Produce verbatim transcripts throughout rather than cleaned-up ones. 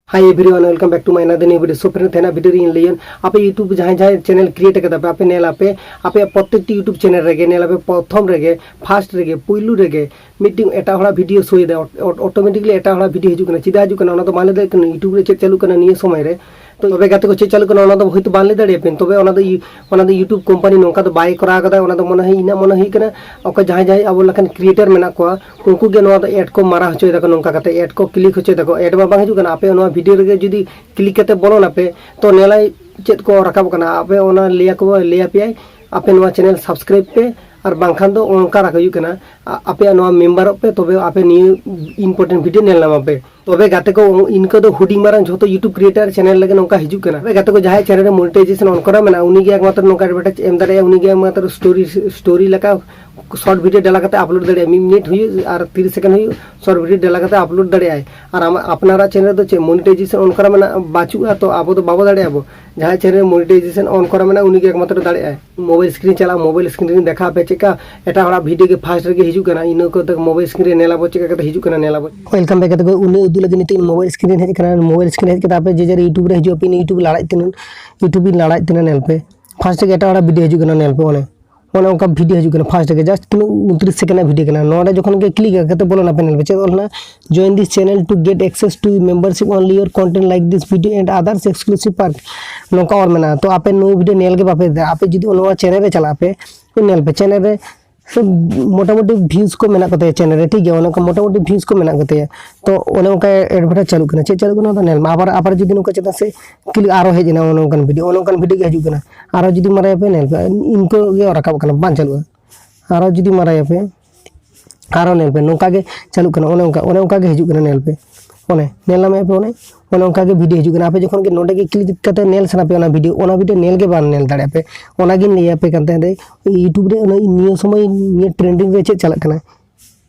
Hi everyone, welcome back to my another new video. So friend, ᱛᱮᱦᱮᱧᱟᱜ video ᱨᱮ ᱤᱧ ᱞᱟᱹᱭᱟᱹᱧ, ᱟᱯᱮ YouTube ᱡᱟᱦᱟᱸᱭ ᱡᱟᱦᱟᱸᱭ channel create ᱠᱟᱫᱟ ᱯᱮ, ᱟᱯᱮ ᱧᱮᱞ ᱟᱯᱮ, ᱟᱯᱮᱭᱟᱜ ᱯᱨᱚᱛᱮᱠᱴᱤ YouTube channel ᱨᱮᱜᱮ ᱧᱮᱞ ᱟᱯᱮ, ᱯᱨᱚᱛᱷᱚᱢ ᱨᱮᱜᱮ, first ᱨᱮᱜᱮ, ᱯᱩᱭᱞᱩ ᱨᱮᱜᱮ ᱢᱤᱫᱴᱤᱡ ᱮᱴᱟᱜ ᱦᱚᱲᱟᱜ video ᱥᱳᱭ ᱮᱫᱟ, automatically ᱮᱴᱟᱜ ᱦᱚᱲᱟᱜ video ᱦᱤᱡᱩᱜ ᱠᱟᱱᱟ᱾ ᱪᱮᱫᱟᱜ ᱦᱤᱡᱩᱜ ᱠᱟᱱᱟ, ᱚᱱᱟ ᱫᱚ ᱵᱟᱝ ᱞᱟᱹᱭ ᱫᱟᱲᱮᱭᱟᱜ ᱠᱟᱱᱟ YouTube ᱨᱮ ᱪᱮᱫ ᱪᱟᱹᱞᱩᱜ ᱠᱟᱱᱟ ᱱᱤᱭᱟᱹ ᱥᱚᱢᱚᱭ ᱨᱮ᱾ ᱛᱚ ᱛᱚᱵᱮ ᱜᱟᱛᱮ ᱠᱚ, ᱪᱮᱫ ᱪᱟᱹᱞᱩᱜ ᱠᱟᱱᱟ ᱚᱱᱟ ᱫᱚ ᱦᱳᱭᱛᱳ ᱵᱟᱝ ᱞᱟᱹᱭ ᱫᱟᱲᱮᱭᱟᱯᱮ, ᱛᱚᱵᱮ ᱚᱱᱟ ᱫᱚ ᱤ- ᱚᱱᱟ ᱫᱚ YouTube ᱠᱳᱢᱯᱟᱱᱤ ᱱᱚᱝᱠᱟ ᱫᱚ ᱵᱟᱭ ᱠᱚᱨᱟᱣ ᱠᱟᱫᱟ᱾ ᱚᱱᱟ ᱫᱚ ᱢᱚᱱᱮ ᱦᱚᱭ, ᱤᱧᱟᱹᱜ ᱢᱚᱱᱮ ᱦᱩᱭᱩᱜ ᱠᱟᱱᱟ, ᱚᱠᱚᱭ ᱡᱟᱦᱟᱸᱭ ᱡᱟᱦᱟᱸᱭ ᱟᱵᱚ ᱞᱮᱠᱟᱱ creator ᱢᱮᱱᱟᱜ ᱠᱚᱣᱟ, ᱩᱱᱠᱩ ᱜᱮ ᱱᱚᱣᱟ ᱫᱚ ad ᱠᱚ ᱢᱟᱨᱟ ᱦᱚᱪᱚᱭ ᱫᱟᱠᱚ, ᱱᱚᱝᱠᱟ ᱠᱟᱛᱮ ad ᱠᱚ click ᱦᱚᱪᱚᱭ ᱫᱟᱠᱚ᱾ Ad ᱢᱟ ᱵᱟᱝ ᱦᱤᱡᱩᱜ ᱠᱟᱱᱟ, ᱟᱯᱮ ᱱᱚᱣᱟ video ᱨᱮᱜᱮ ᱡᱩᱫᱤ click ᱠᱟᱛᱮ ᱵᱚᱞᱚᱱᱟᱯᱮ, ᱛᱚ ᱧᱮᱞᱟᱭ ᱪᱮᱫ ᱠᱚ ᱨᱟᱠᱟᱵ ᱠᱟᱱᱟ᱾ ᱟᱯᱮ ᱚᱱᱟ ᱞᱟᱹᱭ ᱟᱠᱚ, ᱞᱟᱹᱭ ᱟᱯᱮᱭᱟᱭ, ᱟᱯᱮ ᱱᱚᱣᱟ channel subscribe ᱯᱮ, ᱟᱨ ᱵᱟᱝᱠᱷᱟᱱ ᱫᱚ ᱚᱱᱠᱟ ᱨᱟᱠᱟᱵ ᱦᱩᱭᱩᱜ ᱠᱟᱱᱟ, ᱟ- ᱟᱯᱮᱭᱟᱜ ᱱᱚᱣᱟ memberᱚᱜ ᱯᱮ, ᱛᱚᱵᱮ ᱟᱯᱮ ᱱᱤᱭᱟᱹ important video ᱧᱮᱞ ᱧᱟᱢ ᱟᱯᱮ᱾ ᱛᱚᱵᱮ ᱜᱟᱛᱮ ᱠᱚ, ᱤᱱᱠᱟᱹ ᱫᱚ ᱦᱩᱰᱤᱧ ᱢᱟᱨᱟᱝ ᱡᱷᱚᱛᱚ YouTube creator channel ᱞᱟᱹᱜᱤᱫ ᱱᱚᱝᱠᱟ ᱦᱤᱡᱩᱜ ᱠᱟᱱᱟ᱾ ᱛᱚᱵᱮ ᱜᱟᱛᱮ ᱠᱚ, ᱡᱟᱦᱟᱸᱭ channel ᱨᱮ monetization on ᱠᱚᱨᱟ ᱢᱮᱱᱟᱜᱼᱟ, ᱩᱱᱤ ᱜᱮ ᱮᱠᱢᱟᱛᱨᱚ ᱱᱚᱝᱠᱟ advertise ᱮᱢ ᱫᱟᱲᱮᱭᱟᱜᱼᱟ, ᱩᱱᱤ ᱜᱮ ᱮᱠᱢᱟᱛᱨᱚ story, story ᱞᱮᱠᱟ short video ᱰᱮᱞᱟ ᱠᱟᱛᱮ upload ᱫᱟᱲᱮᱭᱟᱜᱼᱟ, ᱢᱤᱫ ᱢᱤᱱᱤᱴ ᱦᱩᱭᱩᱜ ᱟᱨ ᱛᱤᱨᱤᱥ second ᱦᱩᱭᱩᱜ, short video ᱰᱮᱞᱟ ᱠᱟᱛᱮ upload ᱫᱟᱲᱮᱭᱟᱜᱼᱟᱭ᱾ ᱟᱨ ᱟᱢᱟᱜ ᱟᱯᱱᱟᱨᱟᱜ channel ᱨᱮᱫᱚ ᱪᱮᱫ monetization on ᱠᱚᱨᱟ ᱢᱮᱱᱟᱜᱼᱟ? ᱵᱟᱹᱪᱩᱜᱼᱟ, ᱛᱚ ᱟᱵᱚ ᱫᱚ ᱵᱟᱵᱚ ᱫᱟᱲᱮᱭᱟᱜᱼᱟ ᱟᱵᱚ᱾ ᱡᱟᱦᱟᱸᱭ channel ᱨᱮ monetization on ᱠᱚᱨᱟ ᱢᱮᱱᱟᱜᱼᱟ, ᱩᱱᱤ ᱜᱮ ᱮᱠᱢᱟᱛᱨᱚ ᱫᱟᱲᱮᱭᱟᱜᱼᱟᱭ᱾ Mobile screen ᱪᱟᱞᱟᱜᱼᱟ, mobile screen ᱨᱮᱧ ᱫᱮᱠᱷᱟᱣ ᱟᱯᱮ ᱪᱮᱫᱠᱟ ᱮᱴᱟᱜ ᱦᱚᱲᱟᱜ video ᱜᱮ first ᱨᱮᱜᱮ ᱦᱤᱡᱩᱜ ᱠᱟᱱᱟ, ᱤᱱᱟᱹ ᱠᱚ mobile screen ᱨᱮ ᱧᱮᱞ ᱟᱵᱚ ᱪᱮᱫᱠᱟ ᱠᱟᱛᱮ ᱦᱤᱡᱩᱜ ᱠᱟᱱᱟ, ᱧᱮᱞ ᱟᱵᱚ᱾ Welcome back ᱜᱟᱛᱮ ᱠᱚ, ᱩᱱᱤ ᱩᱫᱩᱜ ᱞᱟᱹᱜᱤᱫ ᱱᱤᱛᱚᱜ ᱤᱧ mobile screen ᱨᱮᱧ ᱦᱮᱡ ᱟᱠᱟᱱᱟ᱾ Mobile screen ᱦᱮᱡ ᱠᱟᱛᱮ ᱟᱯᱮ ᱡᱮ ᱡᱟᱦᱟᱸ YouTube ᱨᱮ ᱦᱤᱡᱩᱜ ᱟᱯᱮ, ᱤᱧ YouTube ᱤᱧ ᱞᱟᱲᱟᱭᱮᱫ ᱛᱟᱦᱮᱱᱟ, YouTube ᱤᱧ ᱞᱟᱲᱟᱭᱮᱫ ᱛᱟᱦᱮᱱᱟ, ᱧᱮᱞ ᱯᱮ᱾ First ᱨᱮᱜᱮ ᱮᱴᱟᱜ ᱦᱚᱲᱟᱜ video ᱦᱤᱡᱩᱜ ᱠᱟᱱᱟ, ᱧᱮᱞ ᱯᱮ, ᱚᱱᱮ ᱚᱱᱮ ᱚᱱᱠᱟ video ᱦᱤᱡᱩᱜ ᱠᱟᱱᱟ᱾ First ᱨᱮᱜᱮ just ᱛᱤᱱᱟᱹᱜ ᱩᱱᱛᱨᱤᱥ second ᱨᱮᱱᱟᱜ video ᱠᱟᱱᱟ᱾ ᱱᱚᱰᱮ ᱡᱚᱠᱷᱚᱱ ᱜᱮ click ᱠᱟᱛᱮ ᱵᱚᱞᱚᱱᱟ ᱯᱮ, ᱧᱮᱞ ᱯᱮ ᱪᱮᱫ ᱚᱞ ᱦᱮᱱᱟᱜᱼᱟ, "Join this channel to get access to membership only your content like this video and others exclusive perk", ᱱᱚᱝᱠᱟ ᱚᱞ ᱢᱮᱱᱟᱜᱼᱟ᱾ ᱛᱚ ᱟᱯᱮ ᱱᱚᱣᱟ video ᱧᱮᱞ ᱜᱮ ᱵᱟᱯᱮ ᱤᱫᱤᱭᱟ᱾ ᱟᱯᱮ ᱡᱩᱫᱤ ᱱᱚᱣᱟ channel ᱨᱮ ᱪᱟᱞᱟᱜ ᱟᱯᱮ, ᱧᱮᱞ ᱯᱮ channel ᱨᱮ ᱥᱮ ᱢᱚᱴᱟᱢᱩᱴᱤ views ᱠᱚ ᱢᱮᱱᱟᱜ ᱠᱚ ᱛᱟᱭᱟ channel ᱨᱮ, ᱴᱷᱤᱠ ᱜᱮᱭᱟ, ᱚᱱᱮ ᱚᱱᱠᱟ ᱢᱚᱴᱟᱢᱩᱴᱤ views ᱠᱚ ᱢᱮᱱᱟᱜ ᱠᱚ ᱛᱟᱭᱟ᱾ ᱛᱚ ᱚᱱᱮ ᱚᱱᱠᱟ advertise ᱪᱟᱹᱞᱩᱜ ᱠᱟᱱᱟ᱾ ᱪᱮᱫ ᱪᱟᱹᱞᱩᱜ ᱠᱟᱱᱟ ᱚᱱᱟ ᱧᱮᱞ ᱢᱮ᱾ ᱟᱵᱟᱨ, ᱟᱵᱟᱨ ᱡᱩᱫᱤ ᱱᱚᱝᱠᱟ ᱪᱮᱛᱟᱱ ᱥᱮ click, ᱟᱨᱚ ᱦᱮᱡ ᱮᱱᱟ, ᱚᱱᱮ ᱚᱱᱠᱟᱱ video, ᱚᱱᱮ ᱚᱱᱠᱟᱱ video ᱜᱮ ᱦᱤᱡᱩᱜ ᱠᱟᱱᱟ᱾ ᱟᱨᱚ ᱡᱩᱫᱤ ᱢᱟᱨᱟᱭᱟᱯᱮ, ᱧᱮᱞ ᱯᱮ, ᱤᱱᱠᱟᱹ ᱜᱮ ᱨᱟᱠᱟᱵ ᱠᱟᱱᱟ, ᱵᱟᱝ ᱪᱟᱹᱞᱩᱜᱼᱟ᱾ ᱟᱨᱚ ᱡᱩᱫᱤ ᱢᱟᱨᱟᱭᱟᱯᱮ, ᱟᱨᱚ ᱧᱮᱞ ᱯᱮ, ᱱᱚᱝᱠᱟ ᱜᱮ ᱪᱟᱹᱞᱩᱜ ᱠᱟᱱᱟ, ᱚᱱᱮ ᱚᱱᱠᱟ, ᱚᱱᱮ ᱚᱱᱠᱟ ᱜᱮ ᱦᱤᱡᱩᱜ ᱠᱟᱱᱟ, ᱧᱮᱞ ᱯᱮ, ᱚᱱᱮ ᱧᱮᱞ ᱧᱟᱢᱮᱫ ᱯᱮ, ᱚᱱᱮ ᱚᱱᱮ ᱚᱱᱠᱟ ᱜᱮ video ᱦᱤᱡᱩᱜ ᱠᱟᱱᱟ᱾ ᱟᱯᱮ ᱡᱚᱠᱷᱚᱱ ᱜᱮ ᱱᱚᱰᱮ ᱜᱮ click ᱠᱟᱛᱮ ᱧᱮᱞ ᱥᱟᱱᱟ ᱯᱮᱭᱟ ᱚᱱᱟ video, ᱚᱱᱟ video ᱧᱮᱞ ᱜᱮ ᱵᱟᱝ ᱧᱮᱞ ᱫᱟᱲᱮᱭᱟᱜ ᱯᱮ᱾ ᱚᱱᱟᱜᱤᱧ ᱞᱟᱹᱭ ᱟᱯᱮ ᱠᱟᱱ ᱛᱟᱦᱮᱸ ᱫᱚ, YouTube ᱨᱮ ᱚᱱᱟ ᱱᱤᱭᱟᱹ ᱥᱚᱢᱚᱭ ᱱᱤᱭᱟᱹ trending ᱨᱮ ᱪᱮᱫ ᱪᱟᱞᱟᱜ ᱠᱟᱱᱟ,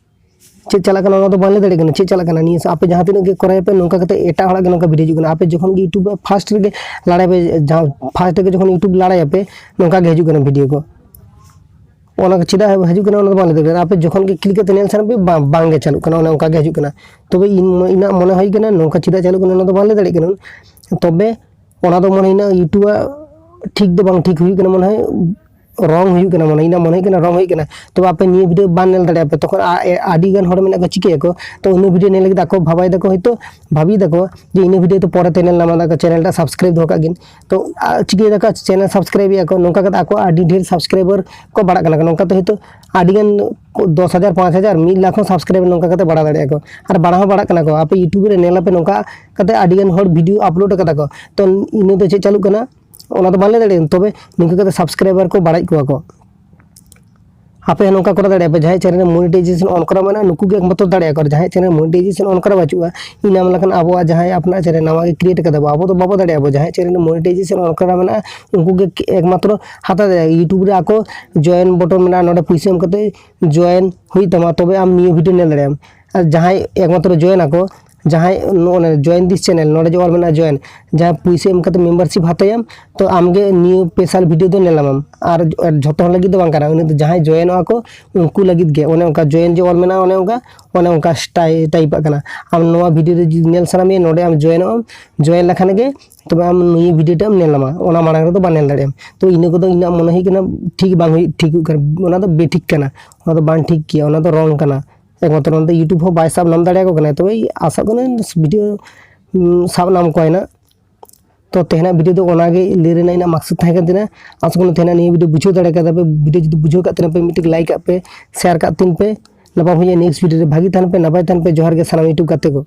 ᱪᱮᱫ ᱪᱟᱞᱟᱜ ᱠᱟᱱᱟ, ᱚᱱᱟ ᱫᱚ ᱵᱟᱝ ᱞᱟᱹᱭ ᱫᱟᱲᱮᱭᱟᱜ ᱠᱟᱱᱟ ᱪᱮᱫ ᱪᱟᱞᱟᱜ ᱠᱟᱱᱟ᱾ ᱱᱤᱭᱟᱹ ᱥᱚ-, ᱟᱯᱮ ᱡᱟᱦᱟᱸ ᱛᱤᱱᱟᱹᱜ ᱜᱮ ᱠᱚᱨᱟᱣ ᱟᱯᱮ, ᱱᱚᱝᱠᱟ ᱠᱟᱛᱮ ᱮᱴᱟᱜ ᱦᱚᱲᱟᱜ ᱜᱮ ᱱᱚᱝᱠᱟ video ᱦᱤᱡᱩᱜ ᱠᱟᱱᱟ᱾ ᱟᱯᱮ ᱡᱚᱠᱷᱚᱱ ᱜᱮ YouTube ᱨᱮ first ᱨᱮᱜᱮ ᱞᱟᱲᱟᱭ ᱯᱮ, ᱡᱟᱦᱟᱸ first ᱨᱮᱜᱮ ᱡᱚᱠᱷᱚᱱ YouTube ᱞᱟᱲᱟᱭᱟᱯᱮ, ᱱᱚᱝᱠᱟ ᱜᱮ ᱦᱤᱡᱩᱜ ᱠᱟᱱᱟ video ᱠᱚ᱾ ᱚᱱᱟ ᱪᱮᱫᱟᱜ ᱦᱤᱡᱩᱜ ᱠᱟᱱᱟ ᱚᱱᱟ ᱫᱚ ᱵᱟᱝ ᱞᱟᱹᱭ ᱫᱟᱲᱮᱭᱟᱜ ᱠᱟᱱᱟ᱾ ᱟᱯᱮ ᱡᱚᱠᱷᱚᱱ ᱜᱮ ᱠᱞᱤᱠ ᱠᱟᱛᱮ ᱧᱮᱞ ᱥᱟᱱᱟ ᱯᱮ, ᱵᱟᱝ ᱵᱟᱝ ᱜᱮ ᱪᱟᱹᱞᱩᱜ ᱠᱟᱱᱟ, ᱚᱱᱮ ᱚᱱᱠᱟ ᱜᱮ ᱦᱤᱡᱩᱜ ᱠᱟᱱᱟ᱾ ᱛᱚᱵᱮ ᱤᱧ ᱤᱧᱟᱹᱜ ᱢᱚᱱᱮ ᱦᱩᱭ ᱠᱟᱱᱟ ᱱᱚᱝᱠᱟ ᱪᱮᱫᱟᱜ ᱪᱟᱹᱞᱩᱜ ᱠᱟᱱᱟ ᱚᱱᱟ ᱫᱚ ᱵᱟᱝ ᱞᱟᱹᱭ ᱫᱟᱲᱮᱭᱟᱜ ᱠᱟᱱᱟ᱾ ᱛᱚᱵᱮ ᱚᱱᱟ ᱫᱚ ᱢᱚᱱᱮ ᱤᱧᱟᱹᱜ YouTube ᱟᱜ ᱴᱷᱤᱠ ᱫᱚ ᱵᱟᱝ ᱴᱷᱤᱠ ᱦᱩᱭᱩᱜ ᱠᱟᱱᱟ, ᱢᱚᱱᱮ ᱦᱚᱭ ᱨᱚᱝ ᱦᱩᱭᱩᱜ ᱠᱟᱱᱟ, ᱢᱚᱱᱮ ᱤᱧᱟᱹᱜ ᱢᱚᱱᱮ ᱦᱩᱭᱩᱜ ᱠᱟᱱᱟ ᱨᱚᱝ ᱦᱩᱭᱩᱜ ᱠᱟᱱᱟ᱾ ᱛᱚᱵᱮ ᱟᱯᱮ ᱱᱤᱭᱟᱹ ᱵᱷᱤᱰᱤᱭᱳ ᱵᱟᱝ ᱧᱮᱞ ᱫᱟᱲᱮᱭᱟᱜᱼᱟ ᱯᱮ, ᱛᱚᱠᱷᱚᱱ ᱟ- ᱮ- ᱟᱹᱰᱤ ᱜᱟᱱ ᱦᱚᱲ ᱢᱮᱱᱟᱜ ᱠᱚᱣᱟ ᱪᱤᱠᱟᱹᱭᱟᱠᱚ, ᱛᱚ ᱤᱱᱟᱹ ᱵᱷᱤᱰᱤᱭᱳ ᱧᱮᱞ ᱞᱟᱹᱜᱤᱫ ᱟᱠᱚ ᱵᱷᱟᱵᱟᱭ ᱫᱟᱠᱚ, ᱦᱚᱭᱛᱳ ᱵᱷᱟᱵᱤᱭ ᱫᱟᱠᱚ ᱡᱮ ᱤᱱᱟᱹ ᱵᱷᱤᱰᱤᱭᱳ ᱛᱚ ᱯᱚᱨᱮ ᱛᱮ ᱧᱮᱞ ᱧᱟᱢᱟ, ᱪᱮᱱᱮᱞ ᱴᱟ ᱥᱟᱵᱥᱠᱨᱟᱭᱤᱵ ᱫᱚᱦᱚ ᱠᱟᱜ ᱜᱤᱧ᱾ ᱛᱚ ᱟ- ᱪᱤᱠᱟᱹᱭ ᱫᱟᱠᱚ ᱪᱮᱱᱮᱞ ᱥᱟᱵᱥᱠᱨᱟᱭᱤᱵ ᱮᱫᱟ ᱠᱚ, ᱱᱚᱝᱠᱟ ᱠᱟᱛᱮ ᱟᱠᱚ ᱟᱹᱰᱤ ᱰᱷᱮᱨ ᱥᱟᱵᱥᱠᱨᱟᱭᱵᱟᱨ ᱠᱚ ᱵᱟᱲᱟᱜ ᱠᱟᱱᱟ, ᱱᱚᱝᱠᱟ ᱛᱮ ᱦᱚᱭᱛᱳ ᱟᱹᱰᱤ ᱜᱟᱱ ᱫᱚᱥ ᱦᱟᱡᱟᱨ, ᱯᱟᱸᱪ ᱦᱟᱡᱟᱨ, ᱢᱤᱫ ᱞᱟᱠᱷ ᱦᱚᱸ ᱥᱟᱵᱥᱠᱨᱟᱭᱵᱟᱨ ᱱᱚᱝᱠᱟ ᱠᱟᱛᱮ ᱵᱟᱲᱟ ᱫᱟᱲᱮᱭᱟᱜᱼᱟ ᱠᱚ᱾ ᱟᱨ ᱵᱟᱲᱟ ᱦᱚᱸ ᱵᱟᱲᱟᱜ ᱠᱟᱱᱟ ᱠᱚ, ᱟᱯᱮ YouTube ᱨᱮ ᱧᱮᱞ ᱟᱯᱮ ᱱᱚᱝᱠᱟ ᱠᱟᱛᱮ ᱟᱹᱰᱤ ᱜᱟᱱ ᱦᱚᱲ ᱵᱷᱤᱰᱤᱭᱳ ᱟᱯᱞᱳᱰ ᱠᱟᱫᱟ ᱠᱚ᱾ ᱛᱚ ᱤᱱᱟᱹ ᱫᱚ ᱪᱮᱫ ᱪᱟᱹᱞᱩᱜ ᱠᱟᱱᱟ ᱚᱱᱟ ᱫᱚ ᱵᱟᱝ ᱞᱟᱹᱭ ᱫᱟᱲᱮᱭᱟᱜᱼᱟ, ᱛᱚᱵᱮ ᱱᱤᱝᱠᱟ ᱠᱟᱛᱮ ᱥᱟᱵᱥᱠᱨᱟᱭᱵᱟᱨ ᱠᱚ ᱵᱟᱲᱟᱭᱮᱫ ᱠᱚᱣᱟ ᱠᱚ᱾ ᱟᱯᱮ ᱦᱚᱸ ᱱᱚᱝᱠᱟ ᱠᱚᱨᱟᱣ ᱫᱟᱲᱮᱭᱟᱜᱼᱟ ᱯᱮ, ᱡᱟᱦᱟᱸᱭ ᱪᱮᱱᱮᱞ ᱨᱮ ᱢᱚᱱᱤᱴᱟᱭᱡᱮᱥᱚᱱ ᱚᱱ ᱠᱚᱨᱟ ᱢᱮᱱᱟᱜᱼᱟ, ᱱᱩᱠᱩ ᱜᱮ ᱮᱠᱢᱟᱛᱨᱚ ᱫᱟᱲᱮᱭᱟᱜᱼᱟ ᱠᱚ, ᱟᱨ ᱡᱟᱦᱟᱸᱭ ᱪᱮᱱᱮᱞ ᱢᱚᱱᱤᱴᱟᱭᱡᱮᱥᱚᱱ ᱚᱱ ᱠᱚᱨᱟ ᱵᱟᱹᱪᱩᱜᱼᱟ, ᱤᱱᱟᱹ ᱞᱮᱠᱷᱟᱱ ᱟᱵᱚᱣᱟᱜ ᱡᱟᱦᱟᱸᱭ ᱟᱯᱱᱟᱨ ᱪᱮᱱᱮᱞ ᱱᱟᱣᱟ ᱜᱮ ᱠᱨᱤᱭᱮᱴ ᱠᱟᱫᱟ ᱵᱚ, ᱟᱵᱚ ᱫᱚ ᱵᱟᱵᱚ ᱫᱟᱲᱮᱭᱟᱜᱼᱟ ᱵᱚ, ᱡᱟᱦᱟᱸᱭ ᱪᱮᱱᱮᱞ ᱢᱚᱱᱤᱴᱟᱭᱡᱮᱥᱚᱱ ᱚᱱ ᱠᱚᱨᱟ ᱢᱮᱱᱟᱜᱼᱟ, ᱩᱱᱠᱩ ᱜᱮ ᱮᱠᱢᱟᱛᱨᱚ ᱦᱟᱛᱟᱣ ᱫᱟᱲᱮᱭᱟᱜᱼᱟ᱾ YouTube ᱨᱮ ᱟᱠᱚ ᱡᱚᱭᱮᱱ ᱵᱚᱴᱚᱱ ᱢᱮᱱᱟᱜᱼᱟ, ᱱᱚᱰᱮ ᱯᱩᱭᱥᱟᱹ ᱮᱢ ᱠᱟᱛᱮ ᱡᱚᱭᱮᱱ ᱦᱩᱭᱩᱜ ᱛᱟᱢᱟ, ᱛᱚᱵᱮ ᱟᱢ ᱱᱤᱭᱟᱹ ᱵᱷᱤᱰᱤᱭᱳ ᱧᱮᱞ ᱫᱟᱲᱮᱭᱟᱜᱼᱟᱢ᱾ ᱟᱨ ᱡᱟᱦᱟᱸᱭ ᱮᱠᱢᱟᱛᱨᱚ ᱡᱚᱭᱮᱱ ᱟᱠᱚ, ᱡᱟᱦᱟᱸᱭ ᱱᱚᱜᱼᱚ ᱱᱚᱰᱮ ᱡᱚᱭᱮᱱ ᱫᱤᱥ ᱪᱮᱱᱮᱞ, ᱱᱚᱰᱮ ᱡᱮ ᱚᱞ ᱢᱮᱱᱟᱜᱼᱟ ᱡᱚᱭᱮᱱ, ᱡᱟᱦᱟᱸᱭ ᱯᱩᱭᱥᱟᱹ ᱮᱢ ᱠᱟᱛᱮ ᱢᱮᱢᱵᱟᱨᱥᱤᱯ ᱦᱟᱛᱟᱭᱟᱢ, ᱛᱚ ᱟᱢᱜᱮ ᱱᱤᱭᱟᱹ ᱥᱯᱮᱥᱟᱞ ᱵᱷᱤᱰᱤᱭᱳ ᱫᱚ ᱧᱮᱞ ᱧᱟᱢᱟᱢ᱾ ᱟᱨ ᱡᱷᱚᱛᱚ ᱦᱚᱲ ᱞᱟᱹᱜᱤᱫ ᱫᱚ ᱵᱟᱝ ᱠᱟᱱᱟ, ᱩᱱᱤ ᱫᱚ ᱡᱟᱦᱟᱸᱭ ᱡᱚᱭᱮᱱᱚᱜᱼᱟ ᱠᱚ ᱩᱱᱠᱩ ᱞᱟᱹᱜᱤᱫ ᱜᱮ᱾ ᱚᱱᱮ ᱚᱱᱠᱟ ᱡᱚᱭᱮᱱ ᱡᱮ ᱚᱞ ᱢᱮᱱᱟᱜᱼᱟ, ᱚᱱᱮ ᱚᱱᱠᱟ ᱚᱱᱮ ᱚᱱᱠᱟ ᱴᱟᱭᱤᱯ ᱟᱜ ᱠᱟᱱᱟ᱾ ᱟᱢ ᱱᱚᱣᱟ ᱵᱷᱤᱰᱤᱭᱳ ᱨᱮ ᱡᱩᱫᱤ ᱧᱮᱞ ᱥᱟᱱᱟ ᱢᱮᱭᱟ, ᱱᱚᱰᱮ ᱟᱢ ᱡᱚᱭᱮᱱᱚᱜ ᱟᱢ, ᱡᱚᱭᱮᱱ ᱞᱮᱠᱷᱟᱱ ᱜᱮ ᱛᱚᱵᱮ ᱟᱢ ᱱᱤᱭᱟᱹ ᱵᱷᱤᱰᱤᱭᱳ ᱴᱟᱜ ᱮᱢ ᱧᱮᱞ ᱧᱟᱢᱟ, ᱚᱱᱟ ᱢᱟᱲᱟᱝ ᱨᱮᱫᱚ ᱵᱟᱢ ᱧᱮᱞ ᱫᱟᱲᱮᱭᱟᱜᱼᱟ᱾ ᱛᱚ ᱤᱱᱟᱹ ᱠᱚᱫᱚ ᱤᱧᱟᱹᱜ ᱢᱚᱱᱮ ᱦᱩᱭᱩᱜ ᱠᱟᱱᱟ ᱴᱷᱤᱠ ᱵᱟᱝ ᱦᱩᱭᱩᱜ, ᱴᱷᱤᱠᱚᱜ ᱠᱟᱱᱟ, ᱚᱱᱟ ᱫᱚ ᱵᱮᱴᱷᱤᱠ ᱠᱟᱱᱟ, ᱚᱱᱟ ᱫᱚ ᱵᱟᱝ ᱴᱷᱤᱠ ᱜᱮᱭᱟ, ᱚᱱᱟ ᱫᱚ ᱨᱚᱝ ᱠᱟᱱᱟ᱾ ᱮᱠᱢᱟᱛᱨᱚ ᱚᱱᱟ ᱫᱚ YouTube ᱦᱚᱸ ᱵᱟᱭ ᱥᱟᱵ ᱱᱟᱢ ᱫᱟᱲᱮᱭᱟᱠᱚ ᱠᱟᱱᱟ᱾ ᱛᱚᱵᱮ ᱟᱥᱟᱜ ᱠᱟᱹᱱᱟᱹᱧ ᱵᱷᱤᱰᱤᱭᱳ ᱥᱟᱵ ᱱᱟᱢ ᱠᱚᱣᱟᱭ ᱱᱟᱜ᱾ ᱛᱚ ᱛᱮᱦᱮᱧᱟᱜ ᱵᱷᱤᱰᱤᱭᱳ ᱫᱚ ᱚᱱᱟᱜᱮ ᱞᱟᱹᱭ ᱨᱮᱱᱟᱜ ᱤᱧᱟᱹᱜ ᱢᱟᱠᱥᱚᱫ ᱛᱟᱦᱮᱸ ᱠᱟᱱ ᱛᱤᱧᱟᱹ᱾ ᱟᱥᱟ ᱠᱚᱨᱮ ᱛᱮᱦᱮᱧᱟᱜ ᱱᱤᱭᱟᱹ ᱵᱷᱤᱰᱤᱭᱳ ᱵᱩᱡᱷᱟᱹᱣ ᱫᱟᱲᱮ ᱠᱟᱫᱟ ᱯᱮ᱾ ᱵᱷᱤᱰᱤᱭᱳ ᱡᱩᱫᱤ ᱵᱩᱡᱷᱟᱹᱣ ᱠᱟᱜ ᱛᱟᱦᱮᱱᱟ ᱯᱮ, ᱢᱤᱫᱴᱤᱡ ᱞᱟᱭᱤᱠ ᱠᱟᱜ ᱯᱮ, ᱥᱮᱭᱟᱨ ᱠᱟᱜ ᱛᱤᱧ ᱯᱮ᱾ ᱱᱟᱯᱟᱭ ᱛᱟᱦᱮᱱ ᱯᱮ, ᱡᱚᱦᱟᱨ ᱜᱮ ᱥᱟᱱᱟᱢ YouTube ᱜᱟᱛᱮ ᱠᱚ᱾